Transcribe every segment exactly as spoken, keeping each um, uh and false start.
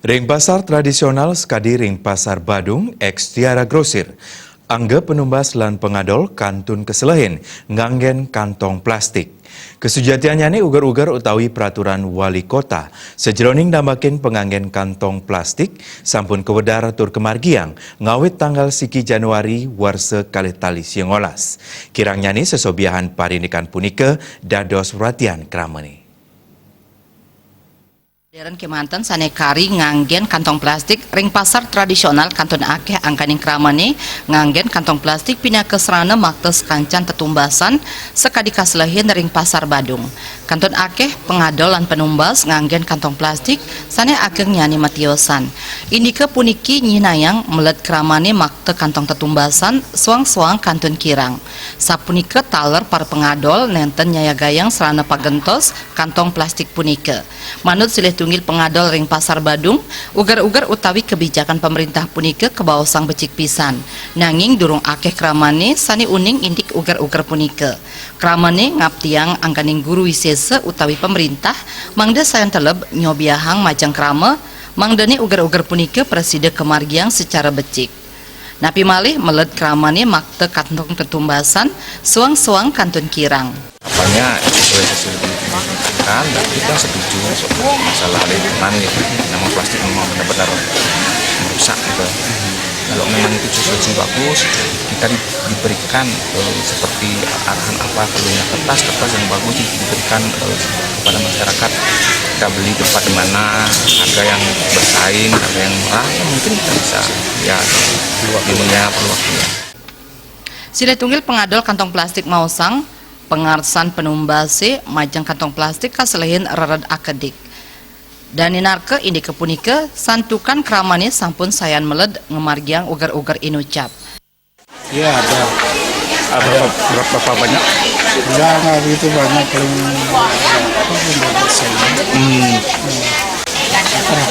Ring pasar tradisional sakadi ring Pasar Badung, eks Tiara Grosir, angga panumbas lan pangadol kantun kaselehin nganggén kantong plastik. Kasujatiannyané uger-uger utawi peraturan Wali Kota sajeroning nambakin panganggén kantong plastik sampun kawedar tur kamargiang ngawit tanggal siki Januari warsa kalih tali sia ngolas. Kirangnyané sesobiahan parindikan punika dados perhatian kramané. Modern kémanten sané kari nganggén kantong plastik ring pasar tradisional kantun akéh angganing kramané nganggén kantong plastik pinaka sarana makta sakancan tetumbasan sakadi kaselehin ring Pasar Badung. Kantun akéh pangadol lan panumbas nganggén kantong plastik sané agengnyané matiosan. Indiké puniki nyihnayang meled kramané makta kantong tetumbasan soang-soang kantun kirang. Sapunika taler para pangadol nénten nyayagayang sarana pagentos kantong plastik punika. Manut silih tunggil pangadol ring Pasar Badung, uger-uger utawi kabijakan pamréntah punika kabaosang becik pisan. Nanging durung akéh kramané sané uning indik uger-uger punika. Kramané ngaptiang angganing guru wisésa utawi pamréntah mangda sayan teleb nyobiahang majeng krama, mangdané uger-uger punika prasida kamargiang sacara becik. Napi malih meled kramané makta kantong tetumbasan soang-soang kantun kirang. Apanya sesuai sesuai dengan, dan kita setuju soal masalah lingkungan ya. Nama plastik memang benar-benar merusak gitu. Kalau memang itu sesuatu yang bagus, kita di- diberikan, eh, seperti arahan apa, perlunya kertas, kertas yang bagus diberikan, eh, kepada masyarakat. Kita beli tempat di mana harga yang bersaing, harga yang murah, ya mungkin kita bisa ya dunia perlu waktu ya. Silih tunggil pangadol kantong plastik maosang, pangarsan panumbasé majeng kantong plastik kaselehin rered akedik. Dané narka indiké punika, santukan kramané sampun sayan meled ngamargiang uger-uger inucap. Iya, ada. Ah, berapa, berapa, berapa banyak? Enggak, enggak begitu banyak, paling berapa pun dua persen. Hmm.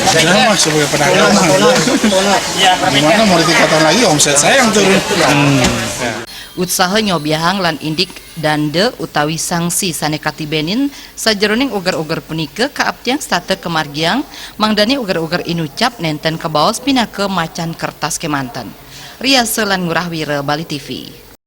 Sudah mah sebagai pedagang mah. Gimana mau dikatakan lagi, omset saya yang turun. Hmm. Utsaha nyobiahang lan indik danda utawi sanksi sané katibenin sajeroning uger-uger punika kaaptiang setata kamargiang mangdané uger-uger inucap nénten kabaos pinaka macan kertas kémanten. Riasa lan Ngurah Wira, Bali T V.